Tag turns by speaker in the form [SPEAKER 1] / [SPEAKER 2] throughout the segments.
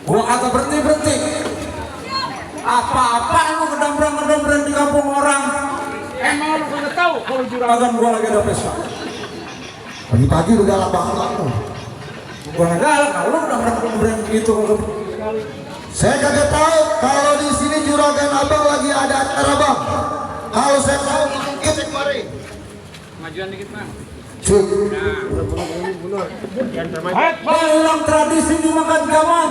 [SPEAKER 1] Gua kata berhenti. Apa-apaan lu kedambrang di kampung orang?
[SPEAKER 2] Emang lu kagak tahu kalau juragan
[SPEAKER 1] Gua lagi ada pesta.
[SPEAKER 3] Pagi-pagi udah galak banget lu.
[SPEAKER 1] Gua nggak galak, kalau lu kedambrang gitu.
[SPEAKER 3] Saya kagak tahu kalau di sini juragan abang lagi ada acara bang. Kalau saya tahu kita kemari.
[SPEAKER 2] Majuan dikit mah.
[SPEAKER 3] Cuy.
[SPEAKER 1] Dalam tradisi dimakan zaman,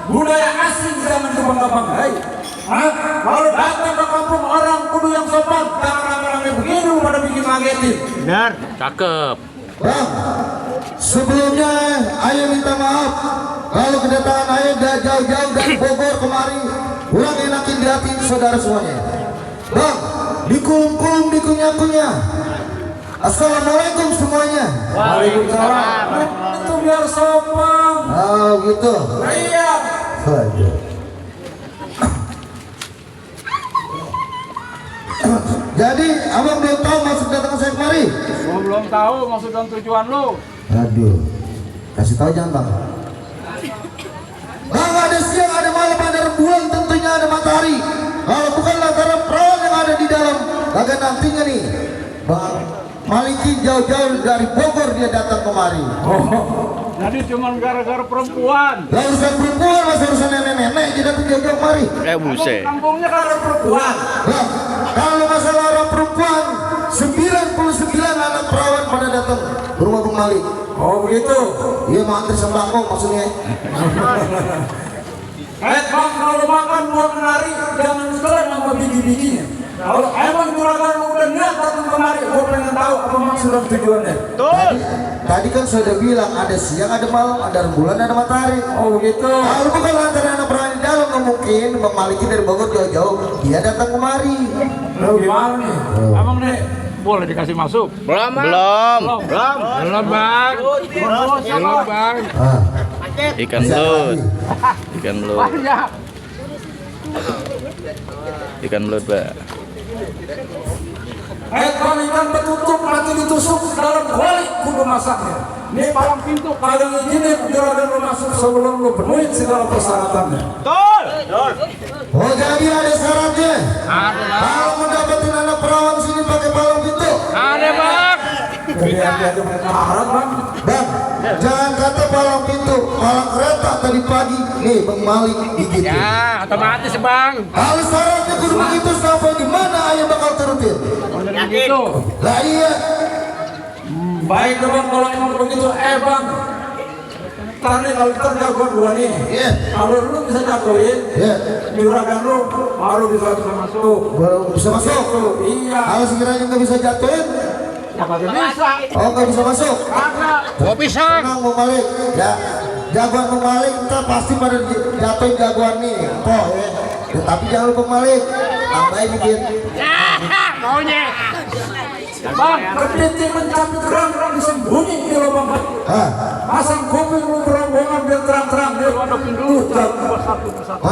[SPEAKER 1] budaya asing zaman ke bangga-banggai. Kalau datang ke kampung orang kudu yang sopan, jangan rame-rame begini pada bikin ngagetin.
[SPEAKER 2] Benar. Cakep.
[SPEAKER 3] Bang, sebelumnya ayah minta maaf kalau kedatangan ayah udah jauh-jauh dari Bogor kemari kurang enakin di hati saudara semuanya. Bang, dikulum-kulum dikunyah-kunyah. Assalamualaikum semuanya.
[SPEAKER 1] Waalaikumsalam. Itu biar sopan.
[SPEAKER 3] Oh gitu.
[SPEAKER 1] Iya.
[SPEAKER 3] Waduh. Jadi abang belum tahu maksud datang saya kemari.
[SPEAKER 2] Gua belum tahu maksud dan tujuan lu.
[SPEAKER 3] Aduh, kasih tahu jangan bang. Bang, ada siang, ada malam, ada rembulan, tentunya ada matahari. Kalau bukan lantaran perawan yang ada di dalam, kagak nantinya nih. Bang Maliki jauh-jauh dari Bogor dia datang kemari.
[SPEAKER 2] Jadi cuma gara-gara perempuan.
[SPEAKER 3] Lah urusan perempuan, masa urusan nenek-nenek, dia datang jauh-jauh kemari.
[SPEAKER 4] Buset.
[SPEAKER 2] Kampungnya karena perempuan.
[SPEAKER 3] Bang, kalau masalah orang perempuan, 99 anak perawan pada datang ke rumah Bang Malik.
[SPEAKER 1] Oh begitu.
[SPEAKER 3] Iya mau antri sembako maksudnya.
[SPEAKER 1] Bang, kalau makan buat menari, jangan sekalian sama biji-bijinya. Kalau emang juragan lu udah niat datang kemari, gua pengen tahu apa maksud dan tujuannya.
[SPEAKER 3] Tadi kan saya udah bilang ada siang, ada malam, ada rembulan, ada matahari.
[SPEAKER 1] Oh begitu.
[SPEAKER 3] Kalau bukan lantaran anak perawan di dalam, nggak mungkin Bang Maliki dari Bogor jauh-jauh dia datang kemari.
[SPEAKER 1] Lu gimana nih?
[SPEAKER 2] Abang nih boleh dikasih masuk?
[SPEAKER 4] Belum.
[SPEAKER 2] Belum bang. Belum bang.
[SPEAKER 3] Ah,
[SPEAKER 4] Ikan belut. Ikan belut.
[SPEAKER 2] Banyak.
[SPEAKER 4] Ikan belut, Pak.
[SPEAKER 1] Bang, ikan betutuk mati ditusuk dalam kuali kudu masaknya. Nih palang pintu kagak ngizinin juragan lu masuk sebelum lu penuhin segala persyaratannya.
[SPEAKER 3] oh jadi ada syaratnya.
[SPEAKER 2] Ada bang.
[SPEAKER 3] Kalau mau dapetin anak perawan sini pakai palang pintu.
[SPEAKER 2] Ada bang.
[SPEAKER 1] Dia marah bang.
[SPEAKER 3] Bang, jangan kata palang pintu, palang kereta tadi pagi. Nih Bang Malik gigit.
[SPEAKER 2] Ya otomatis bang.
[SPEAKER 3] Kalau syaratnya kudu begitu sampai di mana ayah bakal turutin?
[SPEAKER 2] Udah begitu.
[SPEAKER 3] Lah iya.
[SPEAKER 1] Baik bang, kalau emang begitu, bang. Tadi kalau kita jagoan gua nih,
[SPEAKER 3] Iya.
[SPEAKER 1] kalau lu bisa jagoin,
[SPEAKER 3] Iya.
[SPEAKER 1] juragan lu baru bisa masuk.
[SPEAKER 3] Baru bisa masuk.
[SPEAKER 1] Iya.
[SPEAKER 3] Kalau sekiranya nggak bisa jatuhin,
[SPEAKER 2] Ya kagak bisa.
[SPEAKER 3] oh nggak bisa masuk.
[SPEAKER 2] Kagak.
[SPEAKER 4] Gua pisang.
[SPEAKER 3] Tenang Bang Malik, ya jagoan Bang Malik ntar pasti pada jatuhin jagoan nih. Oh ya. Tapi jangan lupa Bang Malik, tambahin dikit.
[SPEAKER 2] Maunya.
[SPEAKER 1] Bang, berhenti mencari terang-terang disembunyi di lubang hati.
[SPEAKER 3] Hah?
[SPEAKER 1] Pasang kuping lu berombongan biar terang-terang. Dia
[SPEAKER 2] Ada pintu. Satu persatu.